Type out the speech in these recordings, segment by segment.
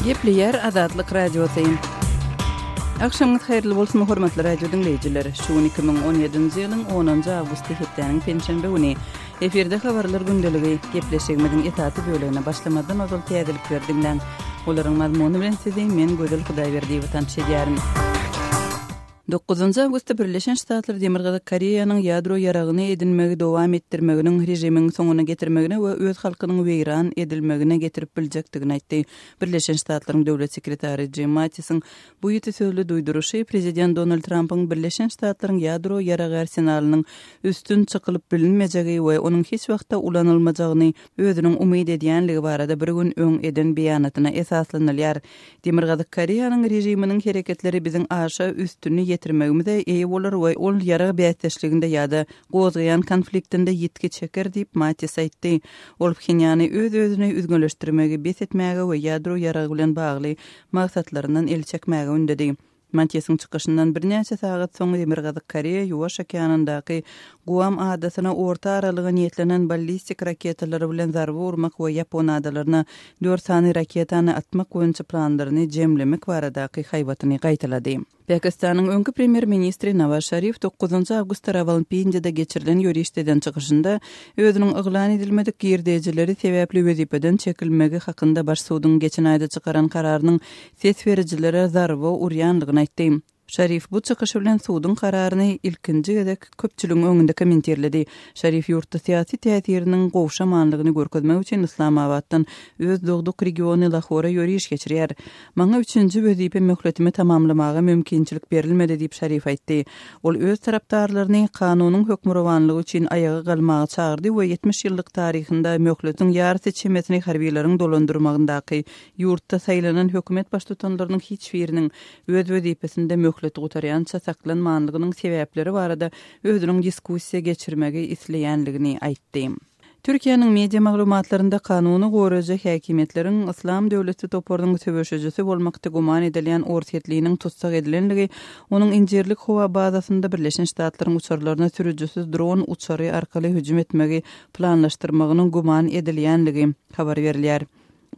Gepleýär Azatlyk Radiosy. Agşamyňyz haýyrly bolsun, hormatly radio diňleýjiler. Şu gün 2017-nji ýylyň 10-njy awgusty hepdäniň penşenbe güni. Efirde habarlar gündeligi. Gepleşigimiziň esasy bölegine başlamazdan ozal täzelikleri diňläň. Olaryň mazmuny bilen sizi men Gözel Hudaýberdiýewa tanyş edýärin. Dokuzynjy awgustda Birleşen Ştatlar Demirgazyk Koreýanyň ýadro ýaragyny edinmegi dowam etdirmeginiň režimiň soňuna getirmegine we öz halkynyň weýran edilmegine getirip biljekdigini aýtdy. Birleşen Ştatlaryň döwlet sekretary Jim Mattisiň bu ýiti sözli duýduryşy prezident Donald Trampyň Birleşen Ştatlaryň ýadro ýaragy arsenalynyň üstün çykylyp bilinmejegi we onuň hiç wagtda ulanylmajagyny özüniň umyt edýänligi barada bir gün öň eden beýanatyna esaslanylýar. Demirgazyk Koreýanyň režiminiň hereketleri biziň aşa üstüni ýetirmegimize eýe bolar we ol ýarag bäsdeşliginde ýa-da gozgaýan konfliktinde ýitgi çeker diýip, Mattis aýtdy. Ol Phenýany öz-özüni üzňeleşdirmegi bes etmäge we ýadro ýaragy bilen bagly maksatlaryndan el çekmäge ündedi. Matisiň çykyşyndan birnäçe sagat soň Demirgazyk Koreýa Ýuwaş okeanyndaky Guam adasyna orta aralyga niýetlenen ballistik raketalary bilen zarba urmak we Ýapon adalaryna dört sany raketany atmak boýunça planlaryny jemlemek baradaky haýbatyny gaýtalady. Pakistanyň öňki premýer-ministri Nawaz Şarif dokuzynjy awgustda Rawalpindide geçirilen ýörişde eden çykyşynda özüniň yglan edilmedik girdejileri sebäpli wezipeden çekilmegi hakynda baş suduň geçen aýda çykaran kararynyň ses berijilere zarba urýandygyny aýtdy. Şarif bu çykyşy bilen suduň kararyny ilkinji gezek köpçüligiň öňünde kommentirledi. Şarif ýurtda syýasy täsiriniň gowşamanlygyny görkezmek üçin Yslamabatdan öz dogduk regiony Lahora ýöriş geçirýär. Maňa üçünji wezipe möhletimi tamamlamaga mümkinçilik berilmedi diýip Şarif aýtdy. Ol öz tarapdarlaryny kanunyň hökmürowanlygy üçin aýaga galmaga çagyrdy we 70 ýyllyk taryhynda möhletiň ýarysy çemesini harbilaryň dolandyrmagyndaky Ýurtda saýlanan hökümet baştutanlarynyň hiç biriniň öz wezipesinde möhleti gutarýança saklanmanlygynyň sebäpleri barada özüniň diskussiýa geçirmegi isleýänligini aýtdy. Türkiýäniň media maglumatlarynda kanuny goraýjy häkimiýetleriň Yslam döwleti toparynyň söweşijisi bolmakda güman edilýän orsýetliniň tussag edilenligi, onuň Injirlik howa bazasynda Birleşen Ştatlaryň uçarlaryna sürüjisiz dron uçary arkaly hüjüm etmegi planlaşdyrmagynyň güman edilýänligi habar berilýär.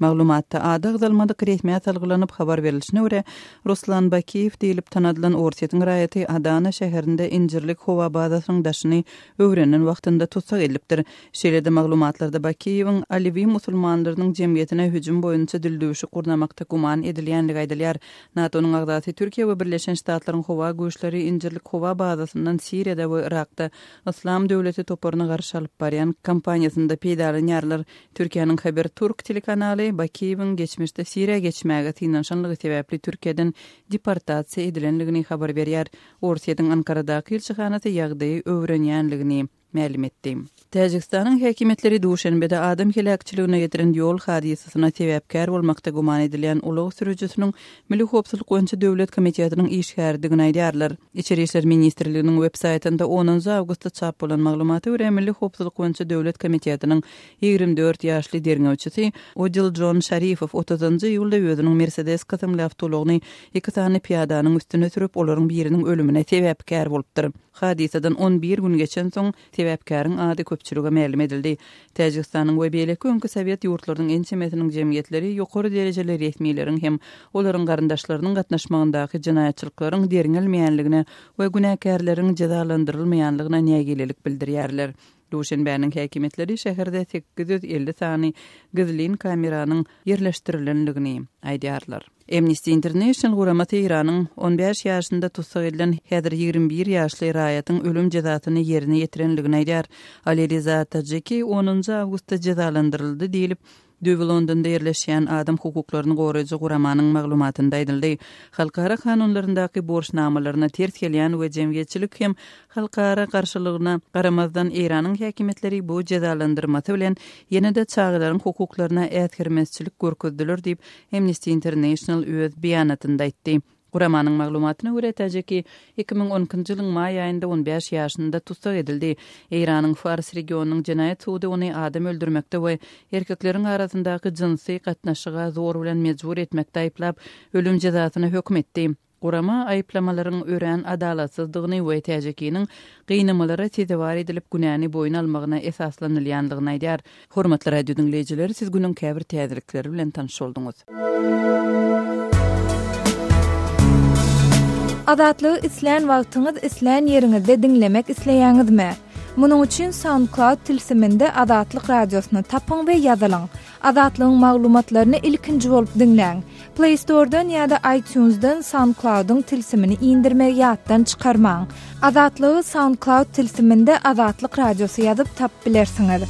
Maglumatda ady agzalmadyk resmä salgylanyp habar berlişine görä, Ruslan Bakiýew diýlip tanadylan Orsýetiň raýaty Adana şäherinde Injirlik howa bazasynyň daşyny öwrenen wagtynda tussag edilipdir. Şeýle-de maglumatlarda Bakiýewiň Alewi musulmanlarynyň jemgyýetine hüjüm boýunça dildüwşük gurnamakda güman edilýänligi aýdylýar. NATO-nyň agzasy Türkiýe we Birleşen Ştatlaryň howa güýçleri Injirlik howa bazasyndan Siriýada we Yrakda Yslam döwleti toparyna garşy alyp barýan kampaniýasynda peýdalanýarlar. Türkiýäniň Haber Turk telekanaly Bakiýewiň geçmişde Siriýa geçmäge synanyşanlygy sebäpli Türkiýeden deportasiýa edilenligini habar berýär. Orsýetiň Ankaradaky ilçihanasy ýagdaýy öwrenýänligini mälim etdi. Täjigistanyň häkimiýetleri Duşenbede adam heläkçiligine getiren ýol hadysasyna sebäpkär bolmakda güman edilýän ulag sürüjisiniň Milli howpsuzlyk boýunça döwlet komitetiniň işgäridigini aýdýarlar. Içeri işler ministrliginiň web saýtynda onunjy awgustda çap bolan maglumata görä, Milli howpsuzlyk boýunça döwlet komitetiniň 24 ýaşly derňewçisi Odiljon Şarifow otuzynjy iýulda özüniň Mersedes kysymly awtoulagyny iki sany pyýadanyň üstüne sürüp, olaryň biriniň ölümine sebäpkär bolupdyr. Hadysadan on bir gün geçensoň, Sebäpkäriň ady köpçülige mälim edildi. Täjigistanyň we beýleki öňki sowet ýurtlarynyň ençemesiniň jemgyýetleri ýokary derejeli resmileriň hem olaryň garyndaşlarynyň gatnaşmagyndaky jenaýatçylyklaryň derňelmeýänligine we günäkärleriň jezalandyrylmaýanlygyna nägilelik bildirýärler. Duşenbäniň häkimiýetleri şäherde 850 sany gizlin kameranyň ýerleşdirilenligini aýdýarlar. Amnesty International guramasy Eýranyň on bäş ýaşynda tussag edilen, häzir 21 ýaşly raýatyň ölüm jezasyny ýerine ýetirenligini aýdýar. Ali Riza Tajiki onunjy awgustda jezalandyryldy diýlip, düýbi Londonda ýerleşýän adam hukuklaryny goraýjy guramanyň maglumatynda aýdyldy. Halkara kanunlaryndaky borçnamalaryna ters gelýän we jemgyýetçilik hem halkara garşylygyna garamazdan Eýranyň häkimiýetleri bu jezalandyrmasy bilen ýene-de çagalaryň hukuklaryna äsgermezçilik görkezdiler diýip, Amnesty International öz beýanatynda aýtdy. Guramanyň maglumatyna görä, Täjiki 2012-nji ýylyň maý aýynda on bäş ýaşynda tussag edildi. Eýranyň Fars regionynyň jenaýat sudy ony adam öldürmekde we erkekleriň arasyndaky jynsy gatnaşyga zor bilen mejbur etmekde aýyplap, ölüm jezasyna höküm etdi. Gurama aýyplamalaryň örän adalatsyzdygyny we Täjekiniň gynamalara sezewar edilip günäni boýun almagyna esaslanylýandygyny aýdýar. Hormatly radio diňleýjiler, siz günüň käbir täzelikleri bilen tanyş bolduňyz. Azatlygy islän wagtyňyz, islän ýeriňizde diňlemek isleýäňizmi? Munuň üçin SoundCloud tilsiminde Azatlyk Radiosyny tapyň we ýazylyň. Azatlygyň maglumatlaryny ilkinji bolup diňläň. Play Store-dan ýa-da iTunes-dan SoundCloud-yň tilsimini indirmegi ýatdan çykarmaň. Azatlygy SoundCloud tilsiminde Azatlyk Radiosy ýazyp tapyp bilersiňiz.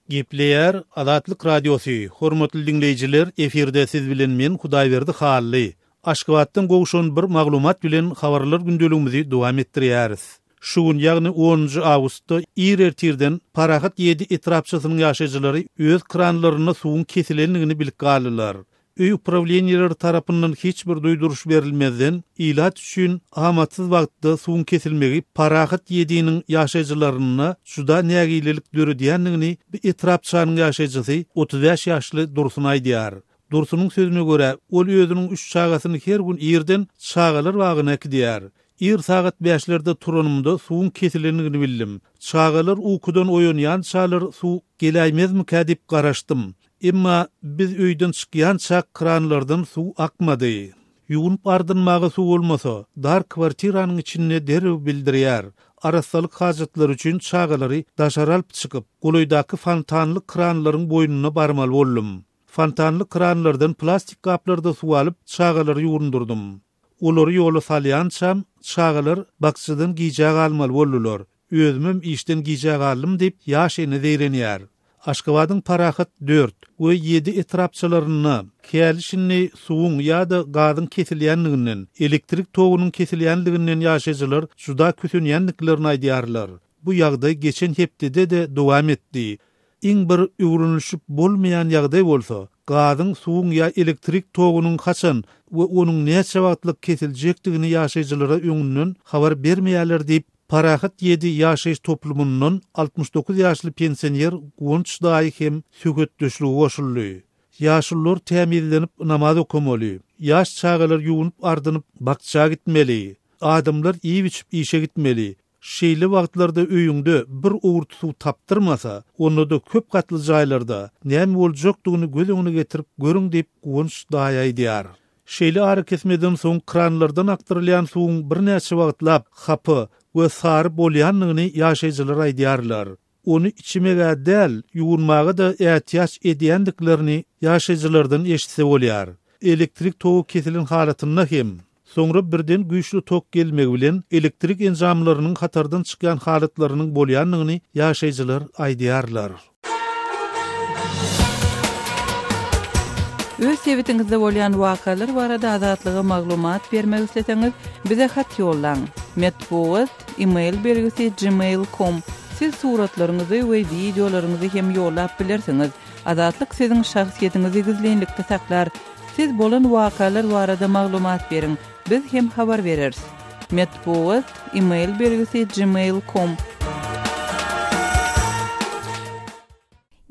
Gepleýär Azatlyk Radiosy, Hormatly diňleýjiler, efirde siz bilen men Hudaýberdi Hally. Aşgabatdan gowşan bir maglumat bilen habarlar gündeligimizi dowam etdirýäris. Şu gün, ýagny onunjy awgustda ir ertirden Parahat ýedi etrapçasynyň ýaşaýjylary öz kranlarynda suwuň kesilendigini bilip galdylar. Öý uprawleniýeleri tarapyndan hiç bir duýduryş berilmezden, ilat üçin amatsyz wagtda suwuň kesilmegi Parahat ýediniň ýaşaýjylarynda juda nägilelik döredýändigini bu etrapçanyň ýaşaýjysy 35 ýaşly Dursun aýdýar. Dursunyň sözüne görä, ol özüniň üç çagasyny her gün irden çagalar bagyna äkidýär. Ir sagat bäşlerde turanymda suwuň kesilendigini bildim. Çagalar ukudan oýanýançalar suw geläýmezmikä diýip garaşdym. Emma biz öýden çykýançak kranlardan suw akmady. Ýuwunyp-ardynmaga suw bolmasa, dar kwartiranyň içinde derrew bildirýär. Arassalyk hajatlary üçin çagalary daşary alyp çykyp, golaýdaky fontanly kranlaryň boýnuna barmaly boldum. Fontanly kranlardan plastik gaplarda suw alyp, çagalary ýuwundyrdym. Olary ýola salýançam, çagalar bakjadan gijä galmaly boldular. Özümem işden gijä galdym diýip, ýaş ene zeýrenýär. Aşgabadyň Parahat dört we ýedi etrapçalarynda häli-şindi suwuň ýa-da gazyň kesilýändiginden, elektrik togunyň kesilýändiginden ýaşaýjylar juda kösenýändiklerini aýdýarlar. Bu ýagdaý geçen hepdede-de dowam etdi. Iň bir öwrenilişip bolmaýan ýagdaý bolsa, gazyň, suwuň ýa elektrik togunyň haçan we onuň näçe wagtlyk kesiljekdigini ýaşaýjylara öňünden habar bermeýärler diýip, Parahat ýedi ýaşaýyş toplumyndan 69 ýaşly pensioner Guwanç daýy hem söhbetdeşlige goşuldy. Ýaşulular tämizlenip namaz okamaly, ýaş çagalar ýuwunyp-ardynyp bakja gitmeli, adamlar iýip-içip işe gitmeli, Şeýle wagtlarda öýüňde bir owurt suw tapdyrmasa, onda-da köp gatly jaýlarda näme boljakdygyny göz öňüne getirip görüň diýip, Guwanç daýy aýdýar. Şeýle arakesmeden soň kranlardan akdyrylýan suwuň birnäçe wagtlap hapa we sary bolýandygyny ýaşaýjylar aýdýarlar. Ony içmeg-ä däl, ýuwunmaga-da ätiýaç edýändiklerini ýaşaýjylardan eşitse bolýar. Elektrik togy kesilen halatynda hem, soňra birden güýçli tok gelmegi bilen elektrik enjamlarynyň hatardan çykýan halatlarynyň bolýandygyny ýaşaýjylar aýdýarlar. Öz sebitiňizde bolýan wakalar barada Azatlyga maglumat bermek isleseňiz, bize hat ýollaň. Metbugat, e-mail belgisi gmail com. Siz suratlaryňyzy we wideolaryňyzy hem ýollap bilersiňiz. Azatlyk siziň şahsyýetiňizi gizlinlikde saklar. Siz bolan wakalar barada maglumat beriň, biz hem habar bereris. Metbugat, e-mail belgisi gmail com.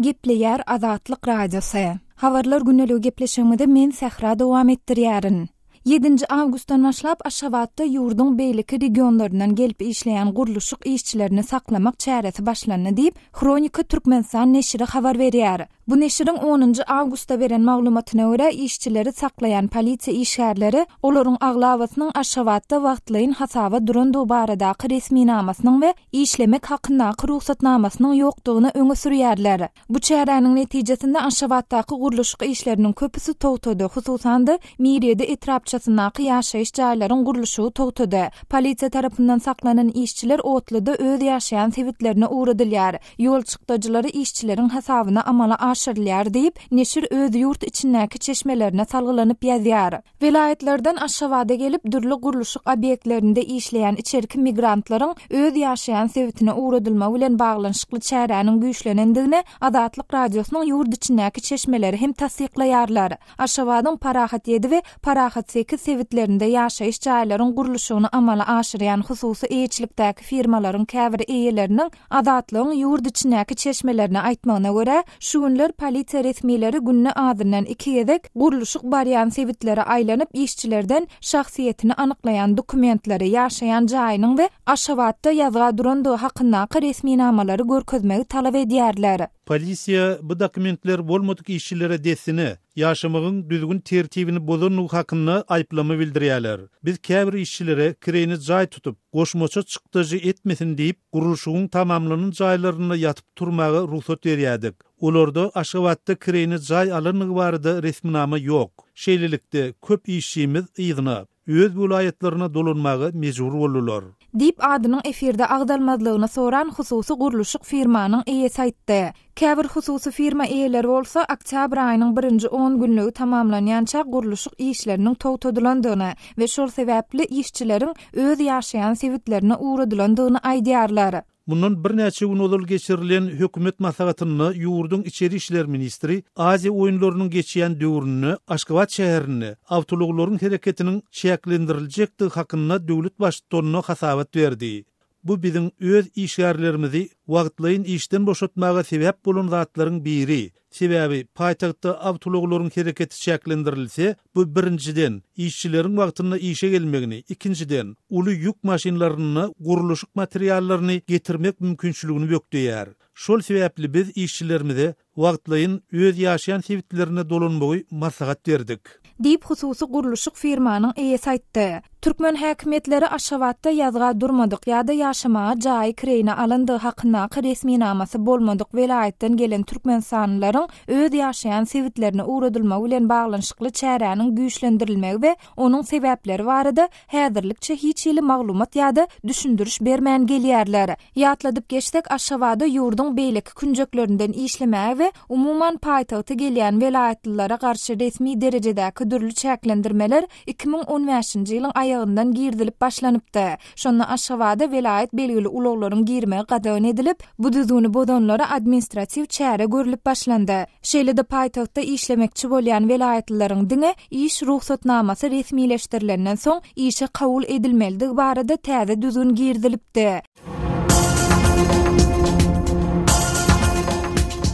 Gepleýär Azatlyk Radiosy. Habarlar gündeligi gepleşigimizi men Sähra dowam etdirýärin. Ýedinji awgustdan başlap Aşgabatda ýurduň beýleki regionlaryndan gelip işleýän gurluşyk işçilerini saklamak çäresi başlandy diýip, Hronika Türkmenistan neşiri habar berýär. Bu neşiriň onunjy awgustda beren maglumatyna görä, işçileri saklaýan polisiýa işgärleri olaryň aglabasynyň Aşgabatda wagtlaýyn hasaba durandygy baradaky resminamasynyň we işlemek hakyndaky rugsatnamasynyň ýokdugyny öňe sürýärler. Bu çäräniň netijesinde Aşgabatdaky gurluşyk işleriniň köpüsi togtady, hususan-da, Mirýedi etrapçasyndaky ýaşaýyş jaýlaryň gurluşygy togtady. Polisiýa tarapyndan saklanan işçiler otluda öz ýaşaýan sebitlerine ugradylýar. Ýol çykdajylary işçileriň hasabyna amala aşyrylýar diýip, neşir öz ýurt içindäki çeşmelerine salgylanyp ýazýar. Welaýatlardan Aşgabada gelip, dürli gurluşyk obýektlerinde işleýän içerki migrantlaryň öz ýaşaýan sebitine ugradylmagy bilen baglanyşykly çäräniň güýçlenendigini Azatlyk Radiosynyň ýurt içindäki çeşmeleri hem tassyklaýarlar. Aşgabadyň Parahat ýedi we Parahat sekiz sebitlerinde ýaşaýyş jaýlaryň gurluşygyny amala aşyrýan hususy eýeçilikdäki firmalaryň käbir eýeleriniň Azatlygyň ýurt içindäki çeşmelerine aýtmagyna görä, şu günler. Sürüjiler polisiýa resmileri günde azyndan iki gezek gurluşyk barýan sebitlere aýlanyp, işçilerden şahsyýetini anyklaýan dokumentleri, ýaşaýan jaýynyň we Aşgabatda ýazga durandygy hakyndaky resminamalary görkezmegi talap edýärler. Polisiýa bu dokumentler bolmadyk işçilere dessine, ýaşamagyň düzgün-tertibini bozandygy hakynda aýyplama bildirýärler. Biz käbir işçilere kireýine jaý tutup, goşmaça çykdajy etmesin diýip, gurluşygyň tamamlanan jaýlarynda ýatyp turmaga rugsat berýärdik. Olarda Aşgabatda kireýine jaý alandygy barada resminama ýok. Şeýlelikde, köp işçimiz yzyna, öz welaýatlaryna dolanmaga mejbur boldular. Diýip, adynyň efirde agzalmazlygyny soran hususy gurluşyk firmanyň eýesi aýtdy. Käbir hususy firma eýeleri bolsa, oktýabr aýynyň birinji on günlügi tamamlanýança gurluşyk işleriniň togtadylandygyny we şol sebäpli işçileriň öz ýaşaýan sebitlerine ugradylandygyny aýdýarlar. Mundan birnäçe gün ozal geçirilen hökümet maslahatynda ýurduň içeri işler ministri Aziýa oýunlarynyň geçýän döwründe Aşgabat şäherinde awtoulaglaryň hereketiniň çäklendiriljekdigi hakynda döwlet Baştutanyna hasabat berdi. Bu biziň öz işgärlerimizi wagtlaýyn işden boşatmaga sebäp bolan zatlaryň biri. Sebäbi paýtagtda awtoulaglaryň hereketi çäklendirilse, bu birinjiden, işçileriň wagtynda işe gelmegini, ikinjiden, uly ýük maşynlarynda gurluşyk materiallaryny getirmek mümkinçiligini bökdeýär. Şol sebäpli biz işçilerimize wagtlaýyn öz ýaşaýan sebitlerine dolanmagy maslahat berdik. Diýip, hususy gurluşyk firmanyň eýesi aýtdy. Türkmen häkimiýetleri Aşgabatda ýazga durmadyk ýa-da ýaşamaga jaýy kireýine alandygy hakyndaky resminamasy bolmadyk welaýatdan gelen türkmenistanlylaryň öz ýaşaýan sebitlerine ugradylmagy bilen baglanyşykly çäräniň güýçlendirilmegi we onuň sebäpleri barada häzirlikçe hiç hili maglumat ýa-da düşündiriş bermän gelýärler. Ýatladyp geçsek, Aşgabada ýurduň beýleki künjeklerinden işlemäge we umuman paýtagta gelýän welaýatlylara garşy resmi derejedäki dürli çäklendirmeler 2015-nji ýylyň aýagyndan girizilip başlanypdy. Şonda Aşgabada welaýat belgili ulaglaryň girmegi gadagan edilip, bu düzgüni bozanlara administratiw çäre görlüp başlandy. Şeýle-de paýtagtda işlemekçi bolýan welaýatlylaryň diňe iş rugsatnamasy resmileşdirilenden soň işe kabul edilmelidigi barada täze düzgün girizilipdi.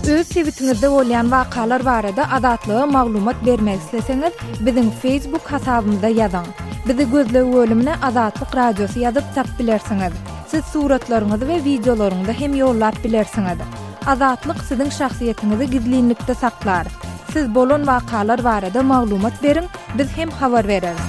Öz sebitiňizde bolýan wakalar barada Azatlyga maglumat bermek isleseňiz, biziň Facebook hasabymyza ýazyň. Bizi gözleg bölümine Azatlyk Radiosy ýazyp tapyp bilersiňiz. Siz suratlaryňyzy we wideolaryňyzy hem ýollap bilersiňiz. Azatlyk siziň şahsyýetiňizi gizlinlikde saklar. Siz bolan wakalar barada maglumat beriň, biz hem habar bereris.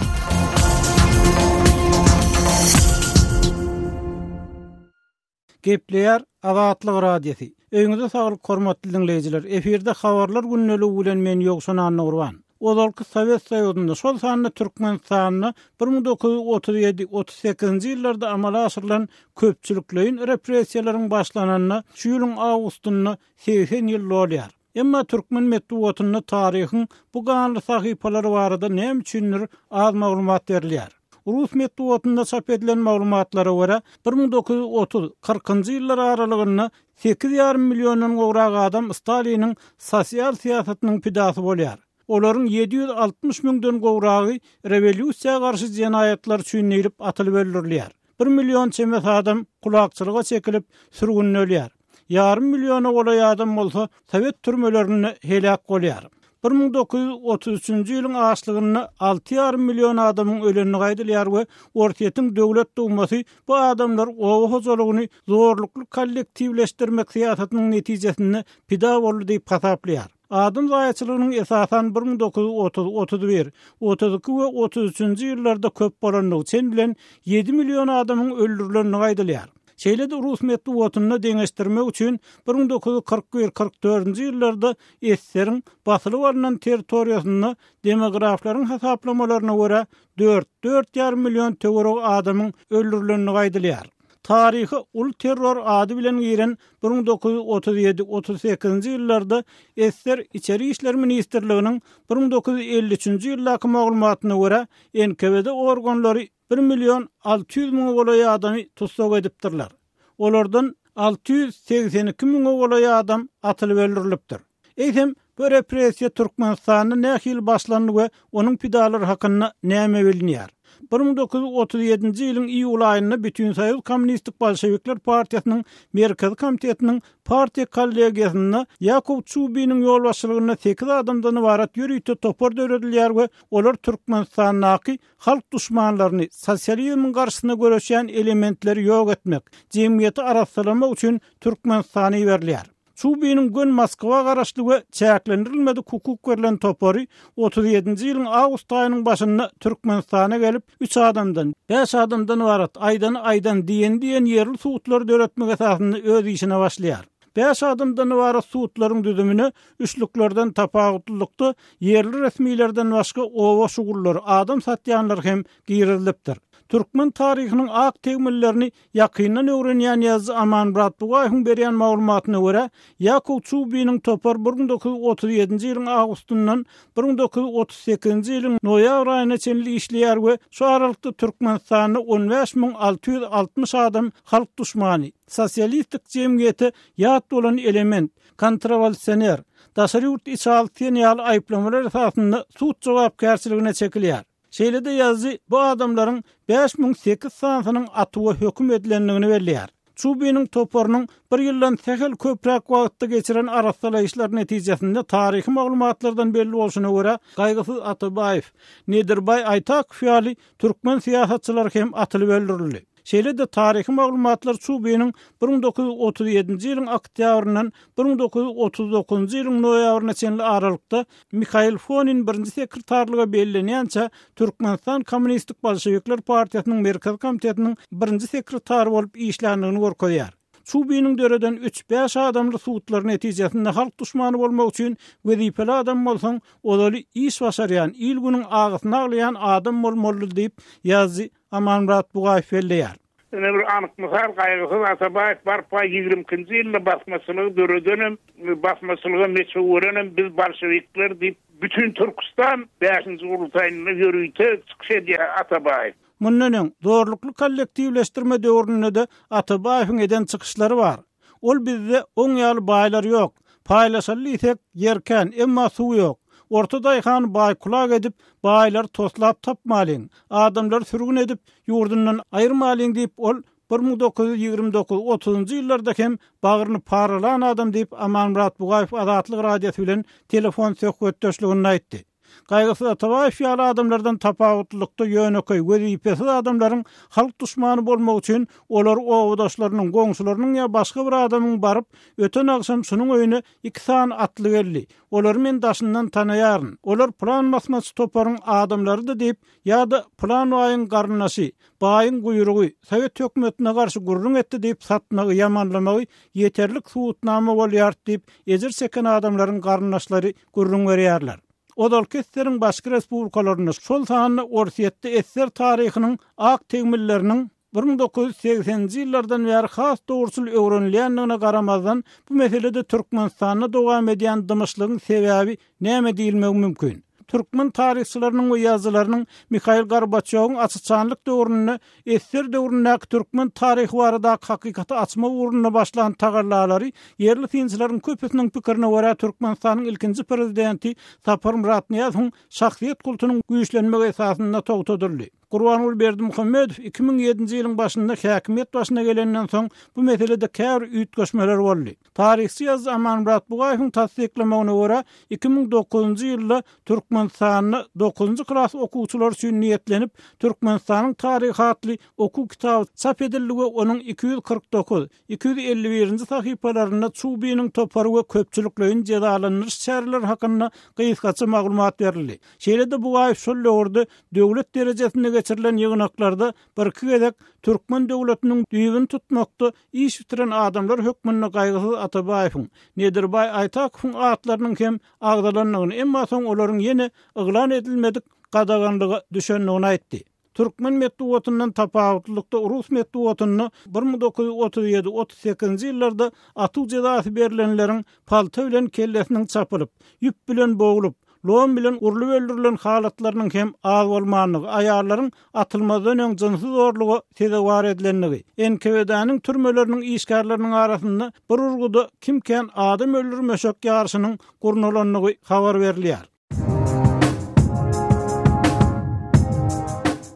Gepleýär Azatlyk Radiosy. Öýüňize saglyk hormatly diňleýjiler. Efirde habarlar gündeligi bilen men Ýowşan Annagurban. Ozalky Sowet Soýuzynda, şol sanda Türkmenistanda 1937, 38-nji ýyllarda amala aşyrylan köpçülikleýin repressiýalaryň başlananyna şu ýylyň awgustynda 80 ýyl dolýar. Emma türkmen metbugatynda taryhyň bu ganly sahypalary barada näme üçindir az maglumat berilýär. Rus metbugatynda çap edilen maglumatlara görä, 1930, kyrkynjy ýyllar aralygynda sekiz ýarym milliondan gowrak adam Staliniň sosial syýasatynyň pidasy bolýar. Olaryň 760 müňden gowragy rewolýusiýa garşy jenaýatlar üçin diýlip atylyp öldürilýär. Bir million çemesi adam kulakçylyga çekilip, sürgünde ölýär. Ýarym milliona golaý adam bolsa sowet türmelerinde heläk bolýar. 1933-nji ýylyň açlygynda alty ýarym million adamyň ölendigi aýdylýar we Orsýetiň Döwlet Dumasy bu adamlar oba hojalygyny zorlukly kollektiwleşdirmek syýasatynyň netijesinde pida boldy diýip hasaplaýar. Adam zaýaçylygynyň esasan 1930, 31, 32 we 33-nji ýyllarda köp bolandygy, çen bilen ýedi million adamyň öldürilendigi aýdylýar. Şeýle-de rus metbugatynda deňeşdirmek üçin 1941, 44-nji ýyllarda ssr-iň basylyp alnan territoriýasynda demograflaryň hasaplamalaryna görä dört, dört ýarym million töweregi adamyň öldürilendigi aýdylýar. Taryha uly terror ady bilen giren 1937, 38-nji ýyllarda ssr Içeri işler ministrliginiň 1953-nji ýyldaky maglumatyna görä, NKWD organlary bir million 600 müňe golaý adamy tussag edipdirler. Olardan 682 müňe golaý adam atylyp öldürilipdir. Eýsem, bu repressiýa Türkmenistanda nähili başlandy we onuň pidalary hakynda näme bilinýär? 1937-nji ýylyň iýul aýynda Bütinsoýuz Kommunistik Bolşewikler partiýasynyň Merkezi komitetiniň partiýa kollegiýasynda Ýakow Çubiniň ýolbaşçylygynda sekiz adamdan ybarat ýörite topar döredilýär we olar Türkmenistandaky halk duşmanlaryny, sosializmiň garşysyna göreşýän elementleri ýok etmek, jemgyýeti arassalamak üçin Türkmenistana iberilýär. Çubiniň gön Moskwa garaşly we çäklendirilmedik hukuk berlen topary 37-nji ýylyň awgust aýynyň başynda Türkmenistana gelip, üç adamdan, bäş adamdan ybarat aýdany aýdan, diýeni diýen ýerli sudlary döretmek esasynda öz işine başlaýar. Bäş adamdan ybarat sudlaryň düzümine üçlüklerden tapawutlylykda ýerli resmilerden başga oba şugullary, adam satýanlar hem girizilipdir. Türkmen taryhynyň ak tegmillerini Ýakyndan öwrenýän ýazyjy Amanmyrat Bugaýewiň berýän maglumatyna görä, Ýakow Çubiniň topary 1937-nji ýylyň awgustyndan 1938-nji ýylyň noýabr aýyna çenli işleýär we şu aralykda Türkmenistanda 15 660 adam halk duşmany, sosialistik jemgyýete ýat bolan element, kontrrewolýusioner, daşary ýurt içalysy diýen ýaly aýyplamalar esasynda sud jogapkärçiligine çekilýär. Şeýle-de ýazyjy bu adamlaryň 5008 sanysynyň atuwa höküm edilendigini belleýär. Çubiniň toparynyň bir ýyldan sähel köpräk wagtda geçiren arassalaýyşlary netijesinde taryhy maglumatlardan belli bolşuna görä, Gaýgysyz Atabaýew, Nedirbaý Aýtakow ýaly türkmen syýasatçylary hem atylyp öldürildi. Şeýle-de taryhy maglumatlar Çubiniň 1937-nji ýylyň oktýabryndan 1939-njy ýylyň noýabryna çenli aralykda Mihail Fonin birinji sekretarlyga bellenýänçä Türkmenistan Kommunistik Bolşewikler partiýasynyň Merkezi komitetiniň birinji sekretary bolup işländigini görkezýär. Çubiniň döreden üç-bäş adamly sudlary netijesinde halk duşmany bolmak üçin wezipeli adam bolsaň, ozaly iş başarýan, il-günüň agysyny aglaýan adam bolmalydy diýip, ýazyjy Amanmyrat Bugaýew belleýär. Ine bir anyk mysal, Gaýgysyz Atabaýew barpa ýigrimi ikinji ýylda basmaçylygy döredenem, basmaçylyga meçew berenem biz bolşewikler diýip, bütin Türküstan bäşinji gurultaýynda ýörite çykyş edýär Atabaýew. Mundan öň, zorlukly kollektiwleşdirme döwründe-de Atabaýewiň eden çykyşlary bar. Ol bizde oň ýaly baýlar ýok. Paýlaşaly diýsek, ýer kän, emma suw ýok. Orta daýhany baý-kulak edip, baýlary toslap tapmalyň. Adamlary sürgün edip, ýurdundan aýyrmalyň diýip, ol 1929, otuzynjy ýyllarda hem bagryny paralan adam diýip, Amanmyrat Bugaýew Azatlyk Radiosy bilen telefon söhbetdeşliginde aýtdy. Gaýgysyz Atabaýew ýaly adamlardan tapawutlylykda ýönekeý, wezipesiz adamlaryň halk duşmany bolmagy üçin olar obadaşlarynyň, goňşularynyň ýa başga bir adamyň baryp, öten agşam şunuň öýüne iki sany atly geldi, olary men daşyndan tanaýaryn, olar pylan basmaçy toparyň adamlarydy diýip, ýa-da pylan baýyň garyndaşy, baýyň guýrugy, sowet hökümetine garşy gürrüň etdi diýip satmagy, ýamanlamagy ýeterlik subutnama bolýar diýip, ejir çeken adamlaryň garyndaşlary gürrüň berýärler. Ozalky ssr-iň başga respublikalarynda, şol sanda Orsýetde ssr taryhynyň ak tegmilleriniň 1980-nji ýyllardan bäri has dogruçyl öwrenilýändigine garamazdan, bu meselede Türkmenistanda dowam edýän dymyşlygyň sebäbi näme diýilmegi mümkin? Türkmen taryhçylarynyň we ýazyjylarynyň Mihail Gorbaçýowyň açyçanlyk döwründe Ssr döwründäki türkmen taryhy baradaky hakykaty açmak ugrunda başlan tagallalary ýerli synçylaryň köpüsiniň pikirine görä Türkmenistanyň ilkinji prezidenti Saparmyrat Nyýazowyň şahsyýet kultunyň güýçlenmegi esasynda togtadyldy. Gurbanguly Berdimuhamedow 2007-nji ýylyň başynda häkimiýet başyna gelenden soň bu meselede käbir üýtgeşmeler boldy. Taryhçy ýazyjy Amanmyrat Bugaýewiň tassyklamagyna görä, 2009-njy ýylda Türkmenistanda dokuzynjy klas okuwçylary üçin niýetlenip, Türkmenistanyň taryhy atly okuw kitaby çap edildi we onuň 249, 251-nji sahypalarynda Çubiniň topary we köpçülikleýin jezalandyryş çäreleri hakynda gysgaça maglumat berildi. Şeýle-de Bugaýew şol döwürde döwlet derejesinde geçirilen ýygnaklarda birki gezek türkmen döwletiniň düýbüni tutmakda Iş bitiren adamlar hökmünde Gaýgysyz Atabaýewiň, Nedirbaý Aýtakowyň atlarynyň hem agzalandygyny, emma soň olaryň ýene yglan edilmedik gadaganlyga düşendigini aýtdy. Türkmen metbugatyndan tapawutlylykda rus metbugatynda 1937, 38-nji ýyllarda atuw jezasy berlenleriň palta bilen kellesiniň çapylyp, ýüp bilen boglup, lom bilen urlup öldürilen halatlarynyň hem az bolmandygy, aýallaryň atylmazdan öň jynsy zorluga sezewar edilendigi, NKWD-niň türmeleriniň işgärleriniň arasynda bir urguda kim kän adam öldürmeşek ýaryşynyň gurnalandygy habar berilýär.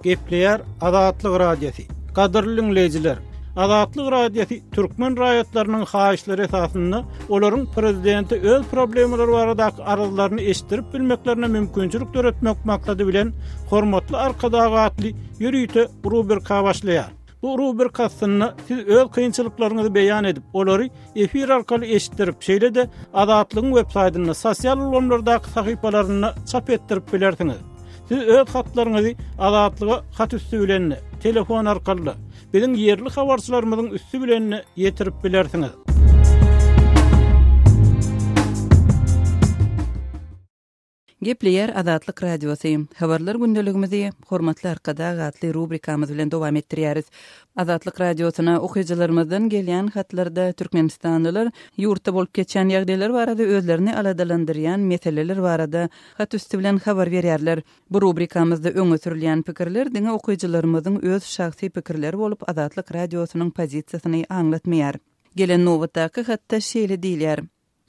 Gepleýär Azatlyk Radiosy. Gadyrly diňleýjiler! Azatlyk Radiosy türkmen raýatlarynyň haýyşlary esasynda olaryň prezidente öz problemalary baradaky arzlaryny eşitdirip bilmeklerine mümkinçilik döretmek maksady bilen Hormatly Arkadag atly ýörite rubrika başlaýar. Bu rubrika astynda siz öz kynçylyklaryňyzy beýan edip, olary efir arkaly eşitdirip, şeýle-de Azatlygyň web saýtynda, sosial ulgamlardaky sahypalarynda çap etdirip bilersiňiz. Siz öz hatlaryňyzy Azatlyga hat üsti bilen-de, telefon arkaly-da, biziň ýerli habarçylarymyzyň üsti bilen-de ýetirip bilersiňiz. Gepleýär Azatlyk Radiosy. Habarlar gündeligimizi Hormatly Arkadag atly rubrikamyz bilen dowam etdirýäris. Azatlyk Radiosyna okyjylarymyzdan gelýän hatlarda türkmenistanlylar ýurtda bolup geçýän ýagdaýlar barada özlerini aladalandyrýan meseleler barada hat üsti bilen habar berýärler. Bu rubrikamyzda öňe sürülýän pikirler diňe okyjylarymyzyň öz şahsy pikirleri bolup Azatlyk Radiosynyň pozisiýasyny aňlatmaýar. Gelen nobatdaky hatda şeýle diýilýär.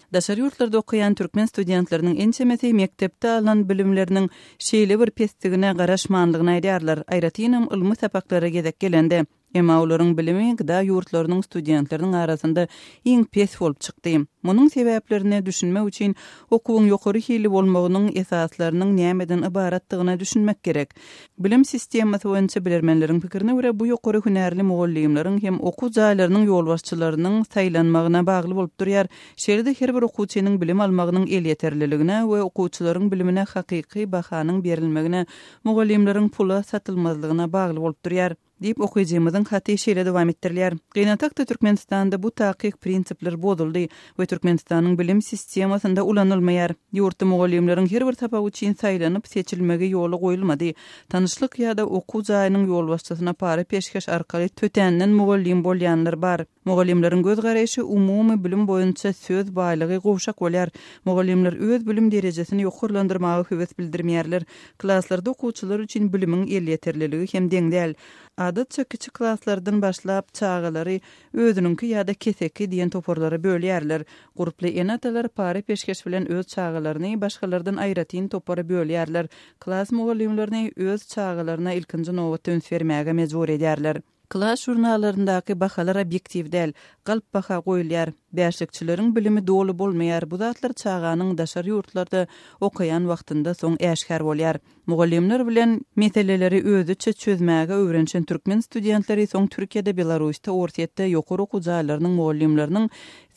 Daşary ýurtlarda okaýan türkmen studentleriniň ençemesi mekdepde alan bilimleriniň şeýle bir pesdigine garaşmanlygyny aýdýarlar, aýratynam ylmy sapaklara gezek gelende. Emma olaryň bilimi gda ýurtlarynyň studentleriniň arasynda iň pes bolup çykdy. Munuň sebäplerine düşünmek üçin okuwyň ýokary hilli bolmagynyň esaslarynyň nämeden ybaratdygyna düşünmek gerek. Bilim sistemasy boýunça bilermenleriň pikirine görä, bu ýokary hünärli mugallymlaryň hem okuw jaýlarynyň ýolbaşçylarynyň saýlanmagyna bagly bolup durýar, şeýle-de her bir okuwçynyň bilim almagynyň elýeterliligine we okuwçylaryň bilimine hakyky bahanyň berilmegine, mugallymlaryň pula satylmazlygyna bagly bolup durýar. Diýip, okyjymyzyň haty şeýle dowam etdirilýär, Gynansak-da, Türkmenistanda bu takyk prinsipler bozuldy we Türkmenistanyň bilim sistemasynda ulanylmaýar. Ýurtda mugallymlaryň her bir sapak üçin saýlanyp-seçilmegi ýola goýulmady. Tanyşlyk ýa-da okuw jaýynyň ýolbaşçysyna para-peşgeş arkaly tötänden mugallym bolýanlar bar. Mugallymlaryň göz garaýşy umumy bilim boýunça söz baýlygy gowşak bolýar. Mugallymlar öz bilim derejesini ýokarlandyrmaga höwes bildirmeýärler. Klaslarda okuwçylar üçin bilimiň elýeterliligi hem deň däl. Adatça kiçi klaslardan başlap çagalary özüniňki ýa-da keseki diýen toparlara bölýärler. Gurply ene-atalar para-peşgeş bilen öz çagalaryny başgalardan aýratyn topara bölýärler. Klas mugallymlaryny öz çagalaryna ilkinji nobatda üns bermäge mejbur edýärler. Klas žurnallaryndaky bahalar obýektiw däl, galp baha goýulýar. Bäşlikçileriň bilimi doly bolmaýar, bu zatlar çaganyň daşary ýurtlarda okaýan wagtynda soň äşgär bolýar. Mugallymlar bilen meseleleri özüçe çözmäge öwrenişen türkmen studentleri soň Türkiýede, Belarusda, Orsýetde ýokary okuw jaýlarynyň mugallymlarynyň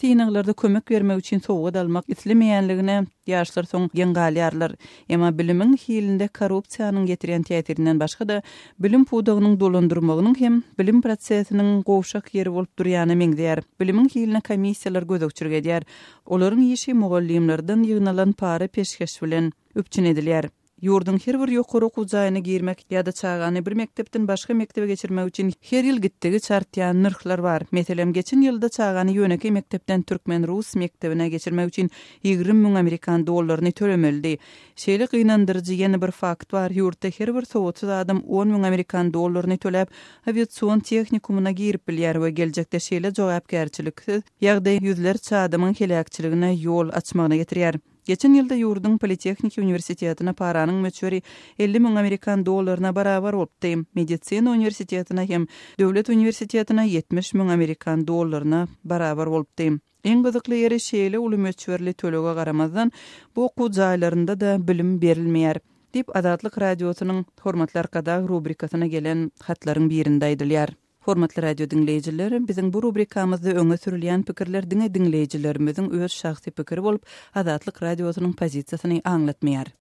synaglarda kömek bermek üçin sowgat almak islemeýänligine ýaşlar soň geň galýarlar. Emma bilimiň hilinde korrupsiýanyň ýetirýän täsirinden başga-da, bilim pudagynyň dolandyrmagynyň hem bilim prosesiniň gowşak ýeri bolup durýana meňzeýär. Bilimiň hiline komissiýalar gözegçilik edýär. Olaryň işi mugallymlardan ýygnalan para-peşgeş bilen üpjün edilýär. Ýurduň her bir ýokary okuw jaýyna girmek ýa-da çagany bir mekdepden başga mekdebe geçirmek üçin her ýyl gitdigiçe artýan nyrhlar bar. Meselem, geçen ýylda çagany ýönekeý mekdepden türkmen-rus mekdebine geçirmek üçin 20 müň amerikan dollaryny tölemelidi. Şeýle gynandyryjy ýene bir fakt bar, ýurtda her bir sowatsyz adam on müň amerikan dollaryny töläp, awiasion tehnikumyna girip bilýär we geljekde şeýle jogapkärçiliksiz ýagdaý ýüzlerçe adamyň heläkçiligine ýol açmagyna getirýär. Geçen ýylda ýurduň Politehniki uniwersitetine paranyň möçberi 50 müň amerikan dollaryna barabar bolupdy. Medisina uniwersitetine hem döwlet uniwersitetine 70 müň amerikan dollaryna barabar bolupdy. Iň gyzykly ýeri şeýle uly möçberli tölege garamazdan, bu okuw jaýlarynda-da bilim berilmeýär, diýip, Azatlyk Radiosynyň Hormatly Arkadag rubrikasyna gelen hatlaryň birinde aýdylýar. Hormatly radio diňleýjiler, biziň bu rubrikamyzda öňe sürülýän pikirler diňe diňleýjilerimiziň öz şahsy pikiri bolup, Azatlyk Radiosynyň pozisiýasyny aňlatmaýar.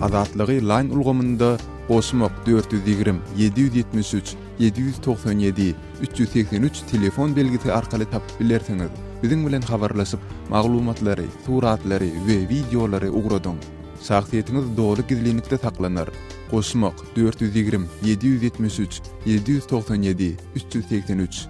Azatlygy Line ulgamynda goşmak 420 773 797 383 telefon belgisi arkaly tapyp bilersiňiz. Biziň bilen habarlaşyp, maglumatlary, suratlary we wideolary ugradyň. Şahsyýetiňiz doly gizlinlikde saklanar. Goşmak, 420, 773, 797, 383.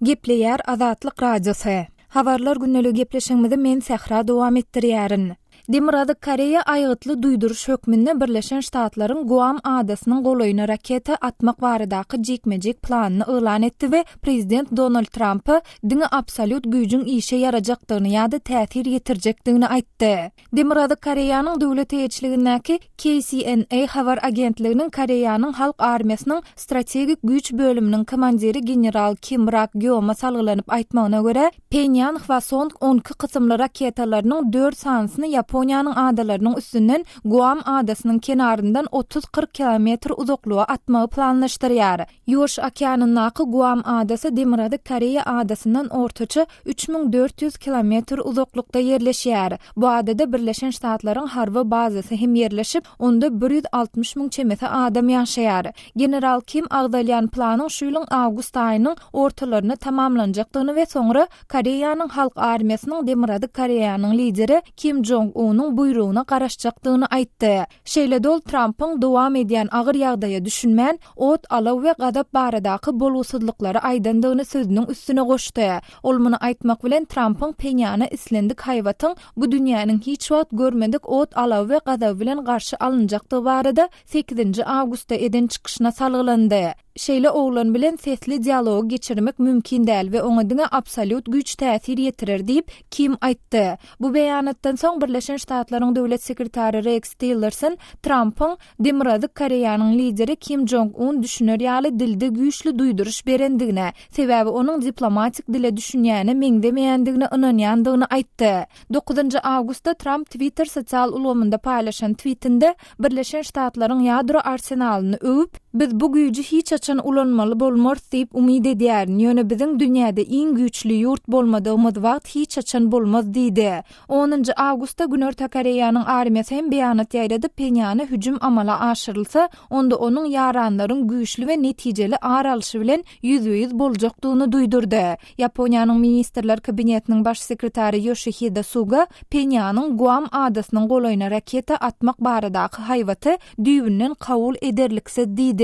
Gepleýär Azatlyk Radiosy. Habarlar gündeligi gepleşigimizi men Sähra dowam etdirýärin. Demirgazyk Koreýa aýgytly duýduryş hökmünde Birleşen Ştatlaryň Guam adasynyň golaýyna raketa atmak baradaky jikme-jik planyny yglan etdi we prezident Donald Trampa diňe absolýut güýjüň işe ýarajakdygyny ýa-da täsir ýetirjekdigini aýtdy. Demirgazyk Koreýanyň döwlet eýeçiligindäki KCNA habar agentliginiň Koreýanyň Halk armiýasynyň strategik güýç bölüminiň komandiri general Kim Rak Gýoma salgylanyp aýtmagyna görä, Phenýan Hwasong 12 kysymly raketalarynyň dört sanysyny Ýaponiýanyň adalarynyň üstünden Guam adasynyň kenaryndan otuz-kyrk kilometr uzaklyga atmagy planlaşdyrýar. Ýuwaş okeanyndaky Guam adasy Demirgazyk Koreýa adasyndan ortaça 3400 kilometr uzaklykda ýerleşýär. Bu adada Birleşen Ştatlaryň harby bazasy hem ýerleşip, onda 160 müň çemesi adam ýaşaýar. General Kim agzalýan planyň şu ýylyň awgust aýynyň ortalarynda tamamlanjakdygyny we soňra Koreýanyň Halk armiýasynyň Demirgazyk Koreýanyň lideri Kim Jong Unyň buýrugyna garaşjakdygyny aýtdy. Şeýle-de ol Trampyň dowam edýän agyr ýagdaýa düşünmän, ot-alaw we gazap baradaky bolgusyzlyklary aýdandygyny sözüniň üstüne goşdy. Ol muny aýtmak bilen Trampyň Phenýana islendik haýbatyň bu dünýäniň hiç wagt görmedik ot-alawy we gazaby bilen garşy alynjakdygy barada sekizinji awgustda eden çykyşyna salgylandy. Şeýle oglan bilen sesli dialogy geçirmek mümkin däl we oňa diňe absolýut güýç täsir ýetirer diýip, Kim aýtdy. Bu beýanatdan soň Birleşen Ştatlaryň döwlet sekretary Reks Tillerson Trampyň Demirgazyk Koreýanyň lideri Kim Jong Un düşüner ýaly dilde güýçli duýduryş berendigine, sebäbi onuň diplomatik dile düşünýäne meňzemeýändigine ynanýandygyny aýtdy. Dokuzynjy awgustda Tramp Twitter sosial ulgamynda paýlaşan twitinde Birleşen Ştatlaryň ýadro arsenalyny öwüp, Biz bu güýji hiç haçan ulanmaly bolmarys diýip umyt edýärin, ýöne biziň dünýäde iň güýçli ýurt bolmadygymyz wagt hiç haçan bolmaz diýdi. Onunjy awgustda Günorta Koreýanyň armiýasy hem beýanat ýaýradyp, Phenýana hüjüm amala aşyrylsa, onda onuň ýaranlaryň güýçli we netijeli ar alşy bilen ýüzbe-ýüz boljakdygyny duýdurdy. Ýaponiýanyň Ministrler Kabinetiniň baş sekretary Ýoşihide Suga Phenýanyň Guam adasynyň golaýyna raketa atmak baradaky haýbaty düýbünden kabul ederliksiz diýdi.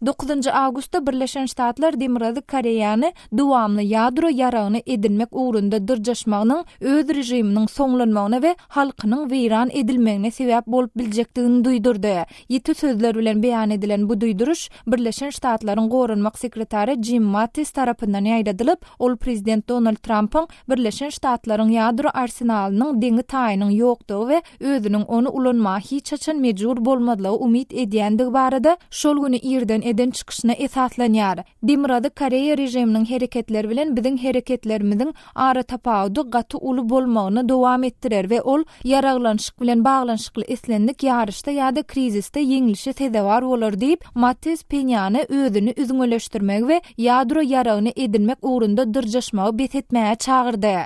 Dokuzynjy awgustda Birleşen Ştatlar Demirgazyk Koreýany dowamly ýadro ýaragyny edinmek ugrunda dyrjaşmagynyň öz režiminiň soňlanmagyna we halkynyň weýran edilmegine sebäp bolup biljekdigini duýdurdy. Ýiti sözler bilen beýan edilen bu duýduryş Birleşen Ştatlaryň goranmak sekretary Jim Mattis tarapyndan ýaýradylyp, ol prezident Donald Trampyň Birleşen Ştatlaryň ýadro arsenalynyň deňi-taýynyň ýokdugy we özüniň ony ulanmaga hiç haçan mejbur bolmazlygy umyt edýändigi barada şol güni irden eden çykyşyna esaslanýar. Demirgazyk Koreýa režiminiň hereketleri bilen biziň hereketlerimiziň aratapawudy gaty uly bolmagyny dowam etdirer we ol ýaraglanyşyk bilen baglanyşykly islendik ýaryşda ýa-da krizisde ýeňlişe sezewar bolar diýip, Mattis Phenýany özüni üzňeleşdirmegi we ýadro ýaragyny edinmek ugrunda dyrjaşmagy bes etmäge çagyrdy.